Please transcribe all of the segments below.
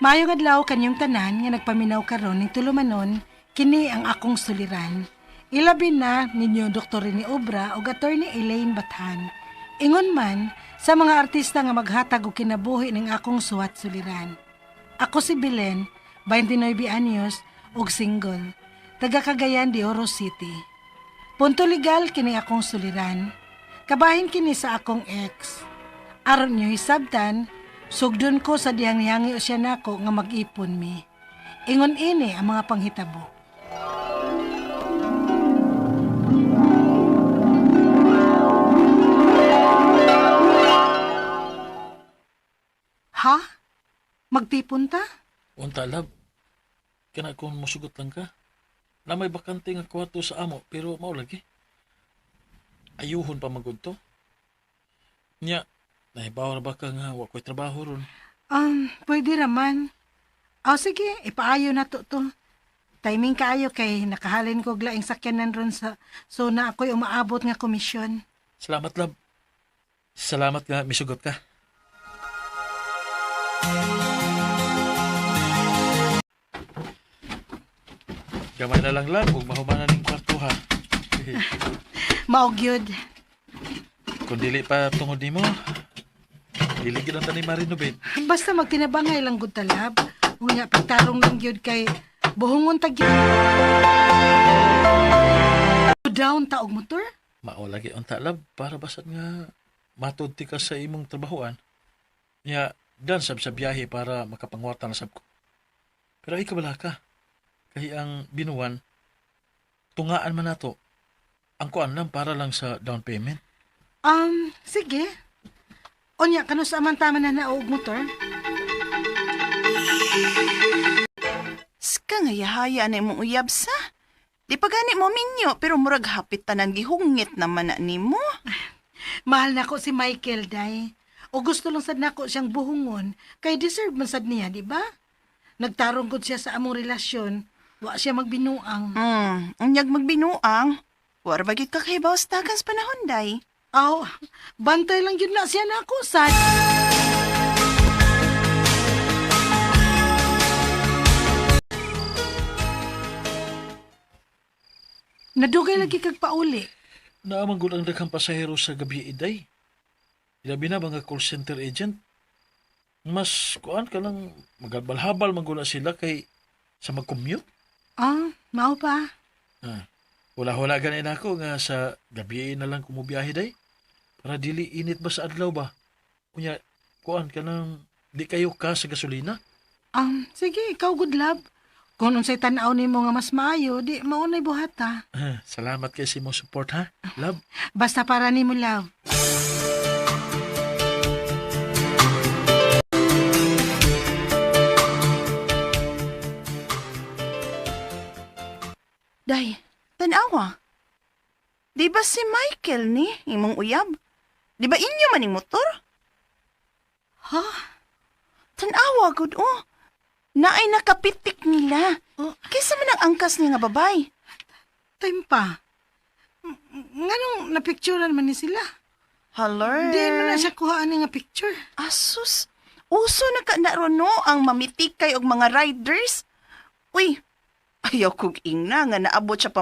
Maayong adlaw kanyong tanan nga nagpaminaw karon ning tulumanon, kini ang akong suliran. Ilabi na ninyo Dr. Rene Obra ug Attorney Elaine Bathan. Ingon man sa mga artista nga maghatag og kinabuhi ning akong suwat suliran. Ako si Belen, 29 anyos ug single, taga Cagayan de Oro City. Punto legal kini akong suliran. Kabahin kini sa akong ex. Aron niyo hisabtan, sugdon ko sa dihang nihangyo siya nako nga mag-ipon mi. Ingon ini ang mga panghitabo. Ha? Magtipon ta? Unta love, kana kung musugot lang ka. Na may bakante nga kwarto sa amo pero mao lagi. Ayuhon pa magud to. Nya, nahibaw ra ba ka nga wa ko'y trabaho ron? Pwede raman. O sige, ipaayo na to to. Timing kaayo kay nakahalin ko glaing sakyanan ron sa so na ako'y umaabot nga komisyon. Salamat love. Salamat nga misugot ka. Gamay na lang love ug mahuman na ning kwarto ha. Mao gyud. Kung dili pa tungod nimo, dili gid ang tani ma-renovate. Basta magtinabangay lang gud talab. Unya pagtarong lang gyud kay buhongon ta gyud. Down ta og motor? Mao lagi unta love para basad nga matud ti ka sa imong trabahoan. Nya dan sab sa biyahe para makapangwarta na sab ko. Pero ay kabala ka. Kay ang binuwan tungaan man nato ang kuan lang para lang sa down payment. Sige. Unya kano sa man tama na og motor? Ska nga yahaya na imong uyab sa. Di pa gani mo minyo, pero murag hapit tanan gihungit naman na nimo. Mahal nako si Michael day. O gusto lang sad nako siyang buhongon kay deserve man sad niya, di ba? Nagtarong gud siya sa among relasyon, wa siya magbinuang. Unyag magbinuang. Wara ba gyud ka kahibaw sa tagas panahon, day? Aw, bantay lang gyud na siya nako sad. Nadugay lagi kag pauli. Naamang gud ang daghang pasahero sa gabi iday. Ilabi na mga call center agent. Mas kuan ka lang magalbalhabal man gud na sila kay sa mag-commute. Ah, mao pa. Ah, wala-wala ganin ako nga sa gabi na lang kumubiyahe day. Para dili init ba sa adlaw ba? Kunya, kuan ka nang di kayo ka sa gasolina. Sige, ikaw good love. Kung unsay tan-aw nimo nga mas maayo, di mao na'y buhata. Ah, salamat kay sa imong support ha. Love. Basta para nimo love. Day, tanawa. Di ba si Michael ni, imong uyab? Di ba inyo man ning motor? Ha? Tanawa gud oh. Naay nakapitik nila. Oh. Kaysa man ang angkas niya nga babay. Time pa. Nganong napicturean man ni sila? Hello. Di man na siya kuhaan ni nga picture. Asus, uso na ka na ron, no, ang mamitikay og mga riders. Uy, ayaw kog ingna nga naabot siya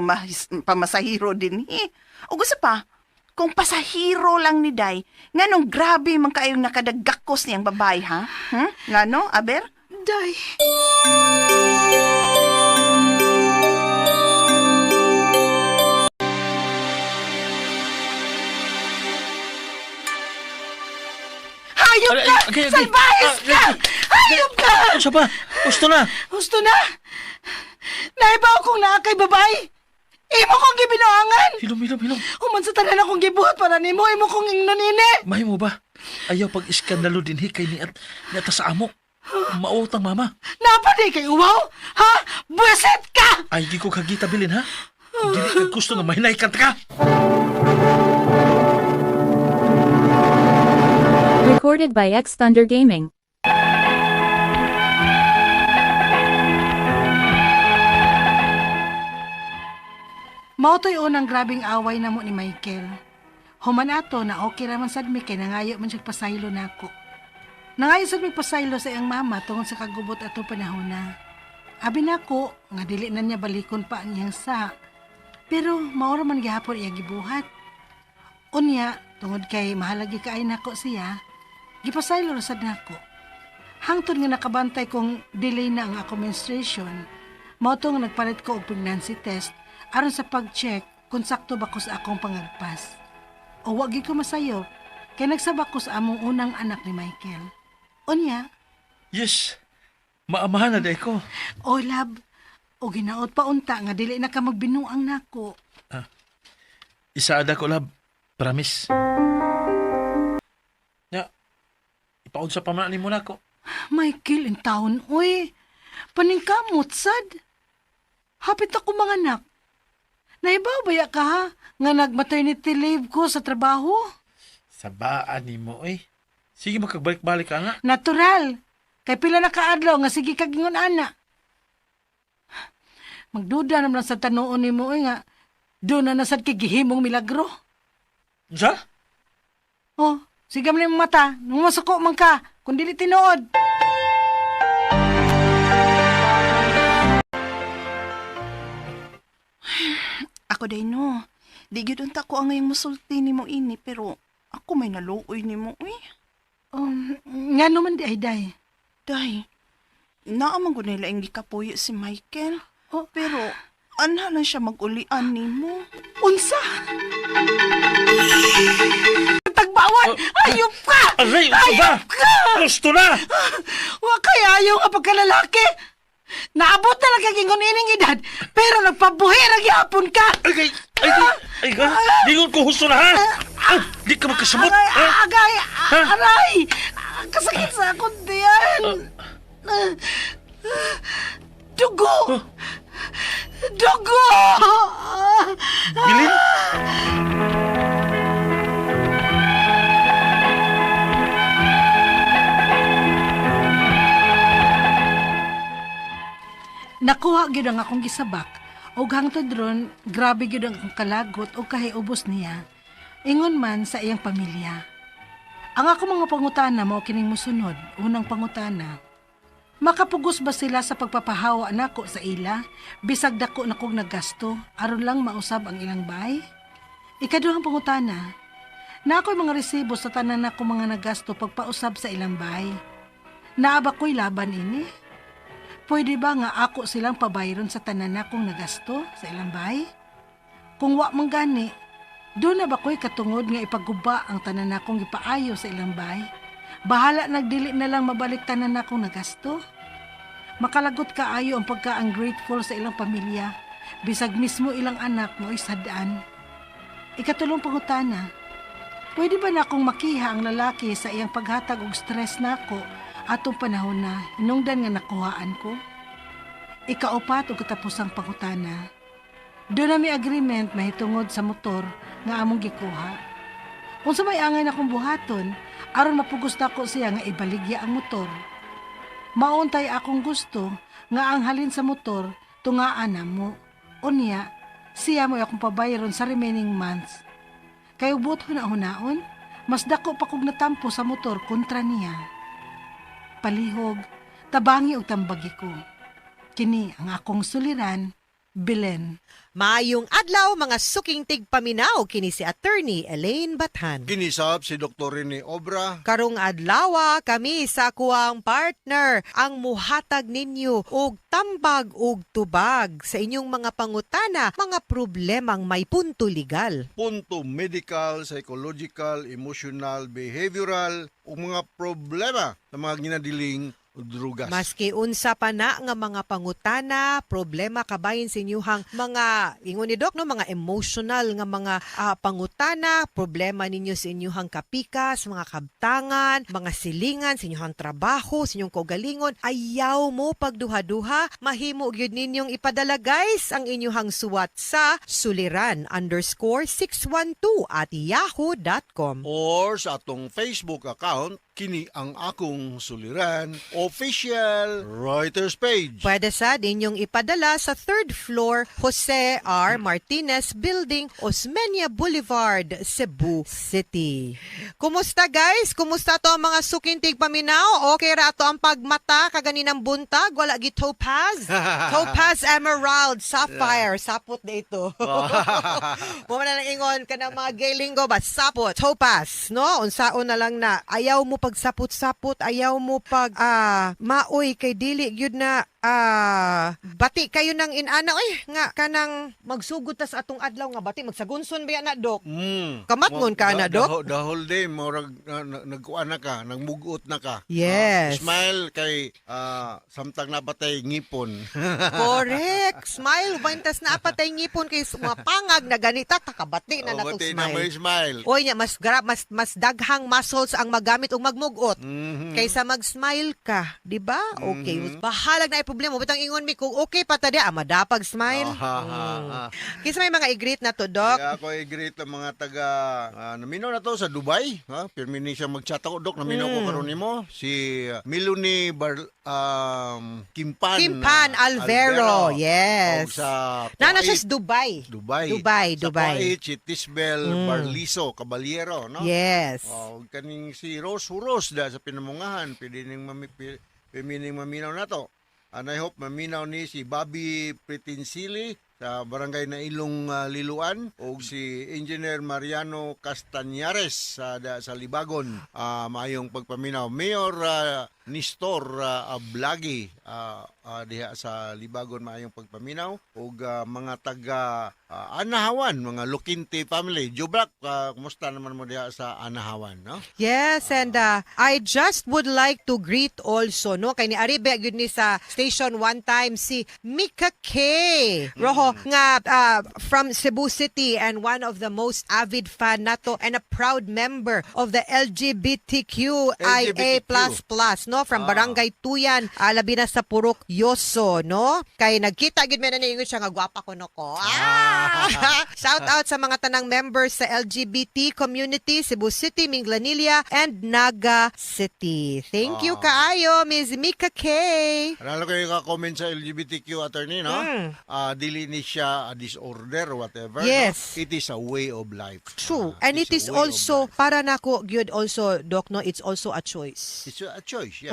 pamasahiro din eh. Ug usa pa, kung pasahiro lang ni Day, nganong grabe man kaayong nakadagakos niyang babay, ha? Ngano, aber? Day. Hayop Ay, ka! ay, agay, agay. Salbahis ka! Hayop ka! Unsa ba? Gusto na. Gusto na! Naibaw kong naa kay babay! Imo kong gibinuangan! Hilom, hilom, hilom. Human sa tanan akong gibuhat para nimo, imo kong ingnon ini! Mahimo ba? Ayaw pag iskandalo din kay ni at ni ata sa amo. Mautang mama. Napa di kay uwaw? Ha? Buwesit ka! Ay di ko kagita bilin ha. Dili ka gusto nga mahinay ka ka. Recorded by X Thunder Gaming. Mao to'y unang grabing away namo ni Michael. Human ato na okay raman sad mi kay nangayo man siya pasaylo nako. Nangayo sad mig pasaylo sa iyang mama tungod sa kagubot atong panahona. Abi nako nga dili na niya balikon pa ang iyang sa. Pero mao ra man gihapon iyang gibuhat. Unya, tungod kay mahalagi kaay nako siya, gipasaylo ra sad nako. Hangtod nga nakabantay kong delay na ang ako menstruation, mao to nga nagpalit ko og pregnancy test aron sa pag-check kung sakto ba ko sa akong pangagpas. O wa gyud ko masayop kay nagsabak ko sa among unang anak ni Michael. Unya, Yes, maamahan na day ko. o love, o ginaot pa unta nga dili na ka magbinuang nako. Isaada ko, love. Promise. Ya, ipaunsa pa man ni mo nako. Michael, in town, uy. Paningkamot, sad. Hapit ako mga anak. Naibaw ba ya ka ha? Nga nag-maternity leave ko sa trabaho? Sabaan ni mo, eh. Sige, makagbalik-balik ka nga. Natural. Kay pila na kaadlaw nga sige kag ingon ana. Magduda naman lang sa tanuon nimo uy nga doon na nasad kay gihimong milagro. Unsa? Oh, sige man imong mata, nung masuko man ka, kung dili tinuod. Ako day no. Di gyud unta ko ang ngayong musulti nimo ini pero ako may naluoy nimo uy. Nga naman di ay day. Day. Naa man gud nila ang gikapuyo si Michael. Oh. Pero anha lang siya magulian nimo. Unsa? Tagbawan! Ayop ka! Aray, unsa ba? Gusto na! Wa kay ayaw nga pagkalalaki! Naabot talaga ingon ining edad, pero nagpabuhi ra gyapon ka! Ay, ay, ay, ay, ay, ha? Dingon ko husto na, ha? Ah, di ka magkasabot, Aray, ha? agay, Ha? aray! Kasakit sa akong diyan! Dugo! Dugo! Bilin? Nakuha gyud ang akong gisabak ug hangtod ron grabe gyud ang akong kalagot ug kahiubos niya. Ingon man sa iyang pamilya. Ang ako mga pangutana mao kining mosunod. Unang pangutana. Makapugos ba sila sa pagpapahawa nako sa ila bisag dako na kog naggasto aron lang mausab ang ilang bay? Ikaduhang pangutana. Na ako'y mga resibo sa tanan nako mga nagasto pagpausab sa ilang bay. Naa ba ko'y laban ini? Pwede ba nga ako silang pabayron sa tanan nakong nagasto sa ilang bahay? Kung wa man gani, doon na ba ko'y katungod nga ipaguba ang tanan nakong ipaayo sa ilang bahay? Bahala nagdili na lang mabalik tanan nakong nagasto? Makalagot kaayo ang pagka-ungrateful sa ilang pamilya, bisag mismo ilang anak mo'y sadaan. Ikatulong pangutana, pwede ba na akong makiha ang lalaki sa iyang paghatag og stress nako atong panahon na hinungdan nga nakuhaan ko? Ikaupat og katapusang pangutana. Doon na may agreement mahitungod sa motor nga among gikuha. Kung sa may angay na akong buhaton, aron mapugos nako siya nga ibaligya ang motor. Mauntay akong gusto nga ang halin sa motor tungaan na mo. Unya, siya mo akong pabayron sa remaining months. Kay ubot huna-hunaon, mas dako pa kog natampo sa motor kontra niya. Palihog, tabangi og tambagi ko. Kini ang akong suliran, Belen. Maayong adlaw mga suking tigpaminaw kini si Attorney Elaine Bathan. Kinisab si Dr. Rene Obra. Karong adlaw kami sa kuang partner ang muhatag ninyo og tambag og tubag sa inyong mga pangutana, mga problemang may punto legal. Punto medical, psychological, emotional, behavioral ug mga problema sa mga ginadiling drugas. Maski unsa pa na nga mga pangutana, problema kabahin sa inyuhang mga ingon ni Doc no, mga emotional nga mga pangutana, problema ninyo sa inyuhang kapikas, mga kabtangan, mga silingan sa inyuhang trabaho, sa inyong kaugalingon, ayaw mo pagduha-duha, mahimo gyud ninyong ipadala guys ang inyuhang suwat sa suliran_612@yahoo.com. Or sa atong Facebook account, Kini ang akong suliran official Reuters page. Pwede sad inyong ipadala sa third floor, Jose R. Martinez Building, Osmeña Boulevard, Cebu City. Kumusta, guys? Kumusta to ang mga sukintig paminaw? Okay ra ato ang pagmata kaganinang buntag? Wala gi topaz? Topaz, emerald, sapphire. Sapot na ito. Mo man na lang ingon kanang mga gay linggo ba, sapot, topaz, no? Unsaon na lang na ayaw mo pag sapot-sapot, ayaw mo pag maoy kay dili gyud na bati kayo nang inana oy nga kanang magsugod ta sa atong adlaw nga bati magsagunson ba na, Dok? Kamatngon ka na, Dok? The whole day, murag nagkuan na ka, nagmugot na ka. Yes. Smile kay samtang napatay ngipon. Correct. Smile bintas na apatay ngipon kay mga pangag na ganita takabati na Oh, natong bati na smile. may smile. Oy nya mas grab mas mas daghang muscles ang magamit og magmugot kaysa mag-smile ka, di ba? Okay. Bahalag na ay problema. Butang ingon mi kung okay pa ta di, madapag smile. Kinsa may mga i-greet na to, Doc? Kaya ako i-greet ang mga taga naminaw na to sa Dubai, ha? Pirmi ni siya mag-chat ako, Dok, naminaw ko karon nimo si Miluni Bar Kimpan. Kimpan Alvero, yes. Og sa Nana Kuwait, siya sa Dubai. Dubai. Dubai, Sa Dubai. Kuwait, si Tisbel Barliso Caballero, no? Yes. Oh, kaning si Rose Huros da sa Pinamungahan, pwede ning pwede ning maminaw na to. And I hope maminaw ni si Bobby Pretinsili sa barangay na Ilong Liluan o si Engineer Mariano Castañares sa Libagon. Maayong pagpaminaw. Mayor Nestor Ablagi diha sa Libagon, maayong pagpaminaw ug mga taga Anahawan, mga Luquinte family. Joe Black, kumusta naman mo diha sa Anahawan, no? Yes, and I just would like to greet also, no, kay ni Aribe gyud ni sa station one time si Mika K. Rojo nga from Cebu City and one of the most avid fan nato and a proud member of the LGBTQIA++, LGBTQ. no, from Barangay Tuyan, labi na sa Purok Yoso, no? Kay nagkita gyud man na niingon siya nga gwapa ko no ko. Ah! Shout out sa mga tanang members sa LGBT community, Cebu City, Minglanilla, and Naga City. Thank you kaayo, Ms. Mika K. Lalo kayo ka-comment sa LGBTQ, attorney, no? Dili ni siya a disorder or whatever. Yes. No? It is a way of life. True. And it It's is a way of also, life. para nako, gyud also, Doc, no, it's also a choice. It's a choice, yes.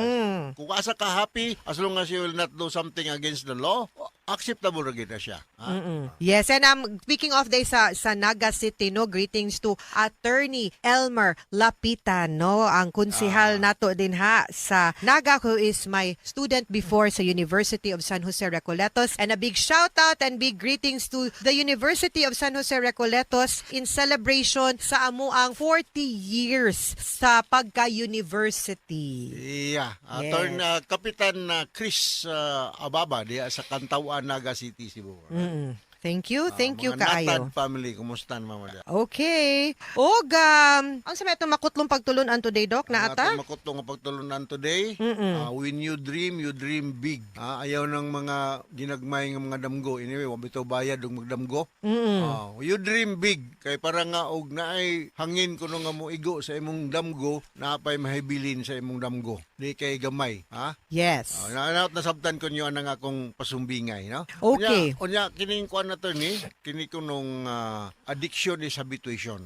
Kung asa ka happy, as long as you will not do something against the law, acceptable ra gyud na siya. Ah? Yes, and speaking of day sa Naga City, no, greetings to Attorney Elmer Lapitan, no, ang konsehal nato din ha sa Naga, who is my student before sa University of San Jose Recoletos. And a big shout out and big greetings to the University of San Jose Recoletos in celebration sa amuang 40 years sa pagka-university. Yeah. Attorney, Kapitan Chris Ababa diha sa Cantawan, Naga City, Cebu. Thank you, thank you Mga kaayo. Natad family, kumusta naman mo diha? Okay. Og ang sa may itong makutlong pagtulunan today, Doc, na Ang ata? atong makutlong nga pagtulunan today, when you dream big. Ayaw ng mga ginagmay nga mga damgo. Anyway, wa bitaw bayad og magdamgo. You dream big kay para nga og naay hangin kuno nga moigo sa imong damgo, naapay mahibilin sa imong damgo. Di kay gamay, ha? Yes. Na nasabtan ko niyo ang akong pasumbingay, no? Okay. Unya, kining kuan na to ni, kini kunong addiction is habituation.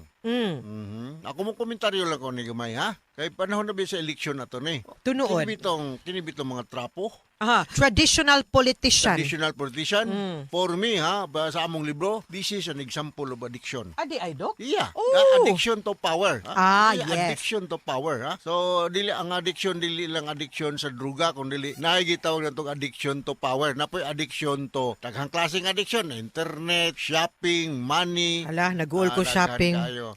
Ako mo komentaryo lang ko ni gamay, ha? Kay panahon na ba sa election na to ni. Tunuod. Kini bitong mga trapo, Aha. Traditional politician. Traditional politician. For me, ha, ba, sa among libro, this is an example of addiction. Adi ay, Doc? Yeah, Oh. the addiction to power. Ha? Dili Yes. Addiction to power, ha. So dili ang addiction, dili lang addiction sa druga kun dili naay gitawag natong addiction to power. Napoy addiction to daghang klaseng addiction, internet, shopping, money. Ala, nag-goal ko Daghan shopping. kayo.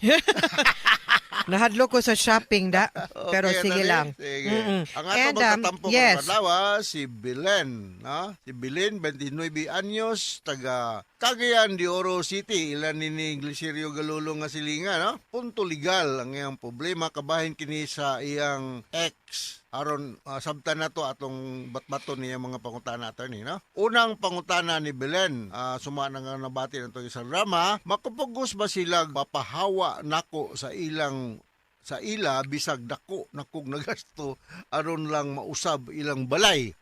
Nahadlo ko sa shopping da. Pero Okay, sige Nani. lang. Sige. Ang ato And, magtatampo yes. karong adlaw, si Belen, ha? Si Belen, 29 anyos, taga Cagayan de Oro City. Ilan ni ni Glicerio Galulo nga silinga, no? Punto legal ang iyang problema kabahin kini sa iyang ex. Aron sabtan na to atong batbaton niya mga pangutana, attorney, no? Unang pangutana ni Belen, suma na nga nabati na to sa drama, makapugos ba sila papahawa nako sa ilang sa ila bisag dako na kog nagasto aron lang mausab ilang balay.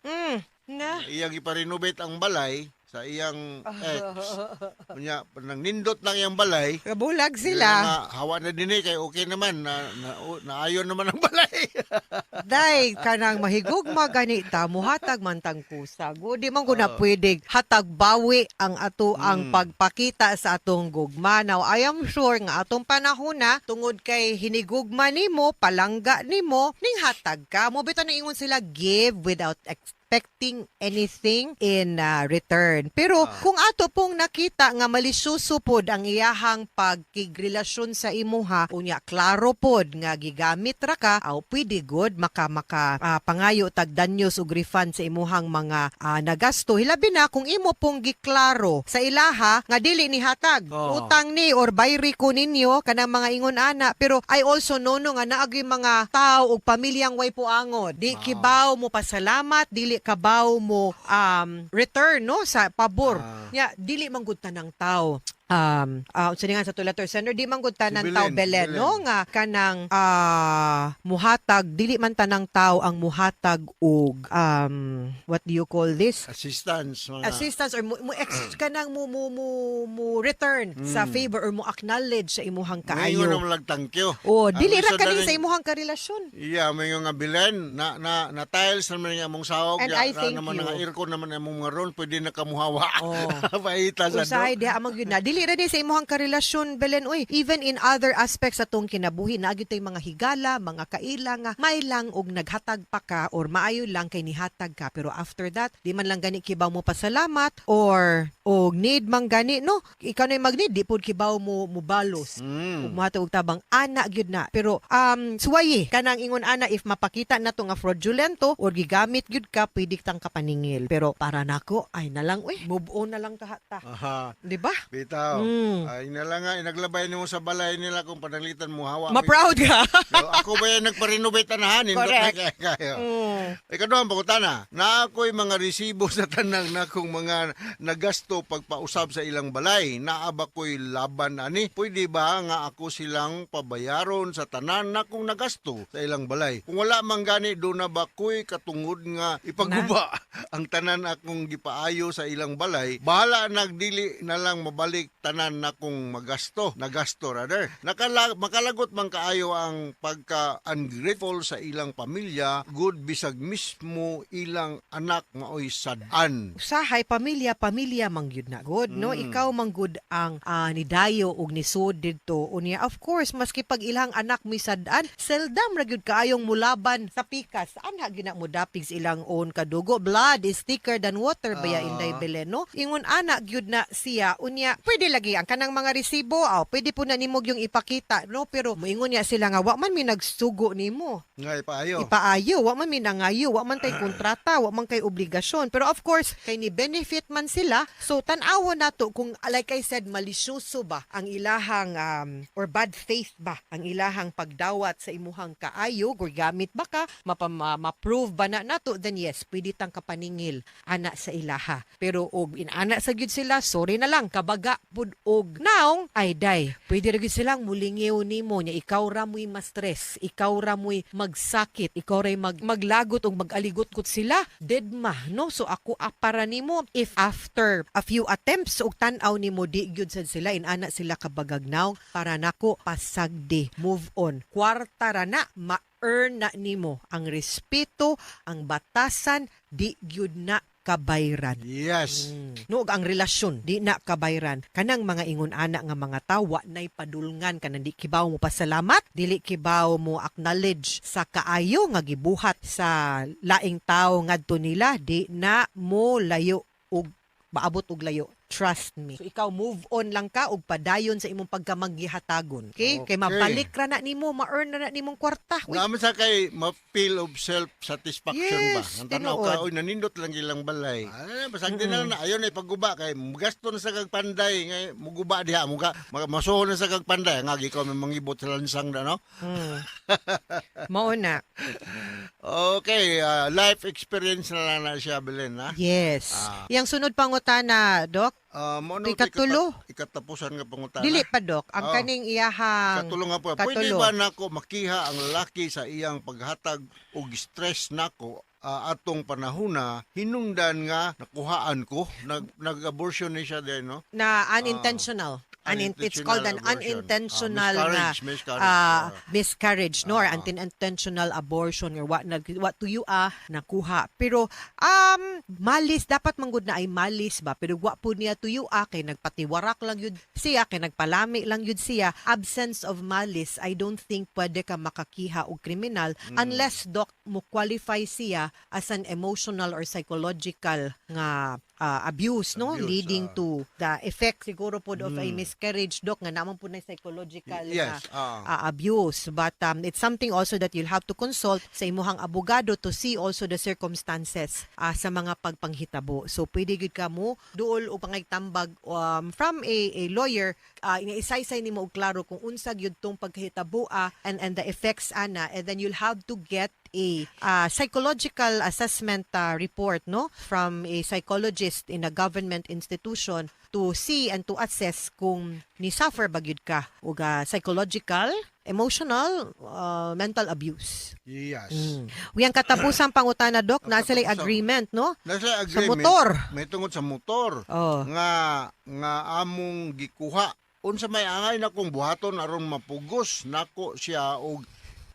Na. Iyang ipa-renovate ang balay sa iyang ex. Unya, nang nindot lang iyang balay. Kabulag sila. Na, hawa na din eh, kay okay naman, na, naayon naman ang balay. Day kanang mahigugma ganita muhatag man tang kusag. O, di man ko na pwede hatag bawi ang ato ang pagpakita sa atong gugma. Now, I am sure nga atong panahon na tungod kay hinigugma nimo, palangga nimo, ning hatag ka. Mo bitaw na ingon sila, give without expecting anything in return. Pero kung ato pong nakita nga malisyoso pod ang iyahang pagkigrelasyon sa imuha, unya klaro pod nga gigamit ra ka, aw pwede good maka maka pangayo tag danyos ug refund sa imuhang mga nagasto. Hilabi na kung imo pong giklaro sa ilaha nga dili ni hatag. Oo. Utang ni or bayri ko ninyo kanang mga ingon ana, pero I also know no nga naa gyud mga tao ug pamilyang way puangon. Di kibaw mo pasalamat, dili kabaw mo return no sa pabor. Nya dili man gud tanang tao unsa ni nga sa to letter sender, di man gud tanang Si tao, Belen, Belen, Belen. no, nga kanang muhatag, dili man tanang tao ang muhatag og what do you call this, Assistance. Mga, assistance or mo ex kanang mo return sa favor or mo acknowledge sa imuhang Ngayon kaayo. naman lang thank you. Oh, Ang dili ra gusto kani na sa rin- imuhang karelasyon. Iya, may nga Belen, na tiles naman nga among sahog, And ya, I thank naman you. nga aircon naman among mga ron, pwede na kamuhawa. Oh. Paita sa Usahay diha amang gyud na. Dili ra ni sa imuhang karelasyon, Belen, oy. Even in other aspects sa atong kinabuhi, naa gyud tay mga higala, mga kaila nga may lang og naghatag pa ka or maayo lang kay nihatag ka, pero after that, di man lang gani kibaw mo pasalamat or og need man gani no. Ikaw na mag-need, di pud kibaw mo mubalos. Ug mohatag og tabang ana gyud na. Pero suwayi kanang ingon ana, if mapakita na to nga fraudulento or gigamit gyud ka, pwede tang kapaningil. Pero para nako ay na lang uy, move on na lang kahata. Aha. Di ba? Bitaw. Ay na lang nga, inaglabay nimo sa balay nila kung pananglitan mo hawa. Ma-proud ka. So, ako ba yung nagpa-renovate tanahan? Nindot na Correct. kay kayo. Ikaduhang pangutana, na ako'y mga resibo sa tanang nakong mga nagasto pagpausab sa ilang balay. Naa ba ko'y laban ani? Pwede ba nga ako silang pabayaron sa tanan nakong nagasto sa ilang balay? Kung wala man gani, do na ba ko'y katungod nga ipaguba ang tanan akong gipaayo sa ilang balay? Bahala nagdili na lang mabalik tanan nakong magasto. Nagasto rather. Makalagot man kaayo ang pagka-ungrateful sa ilang pamilya, good bisag mismo ilang anak maoy sad-an. Usahay pamilya, pamilya man gyud na good no, ikaw man gud ang nidayo og nisud didto. Unya of course maski pag ilang anak mi sad-an, seldom ra gyud kaayong mulaban sa pikas, ana gyud na modapig sa ilang own kadugo. Blood is thicker than water baya, Inday Belen, no? Ingon ana gyud na siya. Unya pwede lagi ang kanang mga resibo, aw pwede po na nimo yung ipakita no, pero moingon niya sila nga wa man mi nagsugo nimo Nga ipaayo. ipaayo, wa man minangayo, wa man kay kontrata, wa man kay obligasyon. Pero of course, kay ni benefit man sila. So tan-awon nato kung, like I said, malisyoso ba ang ilahang or bad faith ba ang ilahang pagdawat sa imuhang kaayo, or gamit ba ka, ma-prove ba na nato, then yes, pwede tang kapaningil ana sa ilaha. Pero og inana sa gyud sila, sorry na lang, kabaga pud og naong ay day. Pwede ra gyud silang mulingiw nimo nya, ikaw ra mo'y ma-stress, ikaw ra mo'y magsakit, ikaw ray maglagot og mag-aligot-gut sila, deadma no. So ako para nimo, if after a few attempts og tan-aw nimo di gyud sad sila inana sila kabagag naong, para nako pasagdi, move on. Kwarta ra na, ma-earn na nimo ang respeto, ang batasan, di gyud na kabayran. Yes. No, ug ang relasyon di na kabayran. Kanang mga ingon ana nga mga tawa nay padulngan, kanang di kibaw mo pasalamat, dili kibaw mo acknowledge sa kaayo nga gibuhat sa laing tawo ngadto nila, di na mo layo og maabot og layo. Trust me. So ikaw move on lang ka og padayon sa imong pagkamaghihatagon. Okay? Kay mabalik ra na nimo, ma-earn na na nimong kwarta. Uy, Naman sa kay ma-feel of self-satisfaction ba? Yes, Ang tanaw ka, tinuod. oy, nanindot lang ilang balay. Ay, basag din na lang na, ayon ay pagguba kay mugasto na sa kag panday, ngay muguba diha, muga masuho na sa kag panday, nga ikaw may mangibot sa lansang da no. Mao na. Okay, life experience na lang na siya, Belen, ha? Yes. Ah. Yang sunod pangutana, Dok. Mo ano Ikatulo. Ikatapusan nga pangutana. Dili pa, Dok. Ang Oh. kaning iyahang Katulo nga po. Pwede Katulo. ba nako makiha ang lalaki sa iyang paghatag og stress nako atong panahona hinungdan nga nakuhaan ko nag-abortion ni siya din, no? Na unintentional. It's called an Unintentional abortion. unintentional Ah, na miscarriage, miscarriage. Miscarriage, no, or unintentional abortion or what nag what to you nakuha. Pero malis dapat manggod na ay malis ba, pero wa po niya tuyo kay nagpatiwarak lang yun siya, kay nagpalami lang yun siya. Absence of malice, I don't think pwede ka makakiha og kriminal unless, doc, mo qualify siya as an emotional or psychological nga abuse, no, Abuse, leading to the effect siguro pod of a miscarriage, doc, nga naman po na psychological Yes, nga abuse. But it's something also that you'll have to consult sa imuhang abogado to see also the circumstances sa mga pagpanghitabo. So pwede gyud ka mo duol o pangaytambag from a lawyer, iniisaysay nimo og klaro kung unsa gyud tong pagkahitabo and the effects ana, and then you'll have to get a psychological assessment report, no, from a psychologist in a government institution to see and to assess kung ni suffer ba gyud ka og psychological, emotional, mental abuse. Yes. Wiyang katapusang pangutana, Dok, Ang na sila katapusan. agreement, no? Nasa Sa agreement motor. May tungod sa motor Oh. nga nga among gikuha, unsa may angay na kong buhaton aron mapugos nako siya og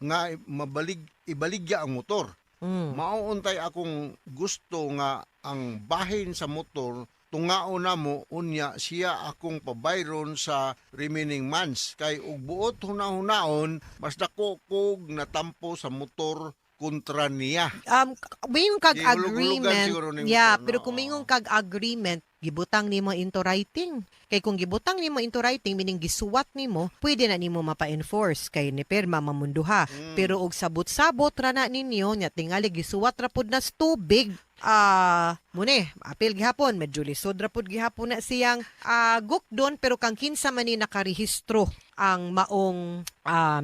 nga mabalig ibaligya ang motor? Mauuntay akong gusto nga ang bahin sa motor tungaon namo, unya siya akong pabayron sa remaining months, kay og buot hunahunaon mas dako kog natampo sa motor kontra niya. Mingon kag Gihulog-hulugan agreement. siguro nimo Yeah, to, no? pero kung mingon kag agreement, gibutang nimo into writing. Kay kung gibutang nimo into writing, meaning gisuwat nimo, pwede na nimo mapa-enforce kay ni pirma mamunduha. Pero og sabot-sabot ra na ninyo, nya tingali gisuwat ra pud na sa tubig. Mune, apil gihapon, medyo lisod ra pud gihapon na siyang gukdon, pero kang kinsa man ni nakarehistro ang maong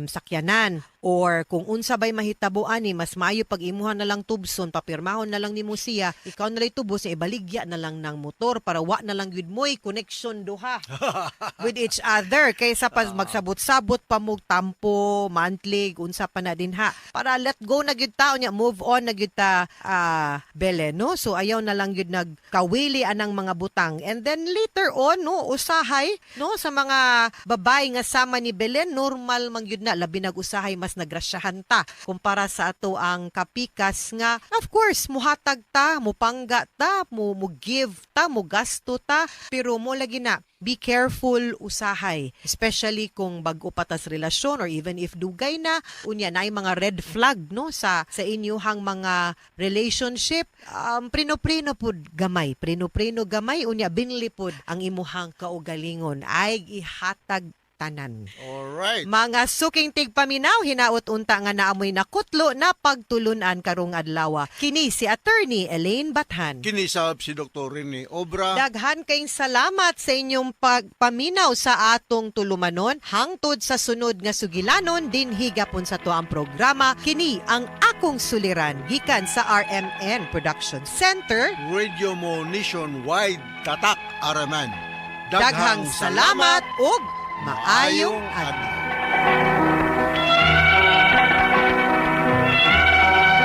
sakyanan or kung unsa bay mahitabo ani, mas maayo pag imuha na lang tubson, papirmahon na lang nimo siya, ikaw na lang tubos, ibaligya na lang ng motor para wa na lang gyud moy connection duha with each other kaysa pa magsabot-sabot pa mo tampo monthly, unsa pa na din ha, para let go na gyud ta nya, move on na gyud ta, bele, no? So ayaw na lang gyud nagkawili anang mga butang. And then later on, no, usahay, no, sa mga babae nga sama ni Belen, normal man gyud na, labi nag usahay mas nagrasyahan ta kumpara sa ato ang kapikas nga of course muhatag ta, mupangga ta, mo give ta, mo gasto ta, pero mo lagi na be careful usahay, especially kung bag-o pa tas relasyon or even if dugay na, unya naay mga red flag, no, sa inyuhang mga relationship. Prino-prino pud gamay, prino-prino gamay, unya binli pud ang imuhang kaugalingon ay ihatag tanan. Alright. Mga suking tigpaminaw, hinaot unta nga naamoy nakutlo na pagtulunan karong adlaw. Kini si Attorney Elaine Bathan. Kinisab si Dr. Rene Obra. Daghan kayong salamat sa inyong pagpaminaw sa atong tulumanon. Hangtod sa sunod nga sugilanon, dinhi gapon sa to ang programa. Kini ang Akong Suliran, gikan sa RMN Production Center. Radio Mo Nationwide, Tatak RMN. Daghang salamat ug maayong adlaw.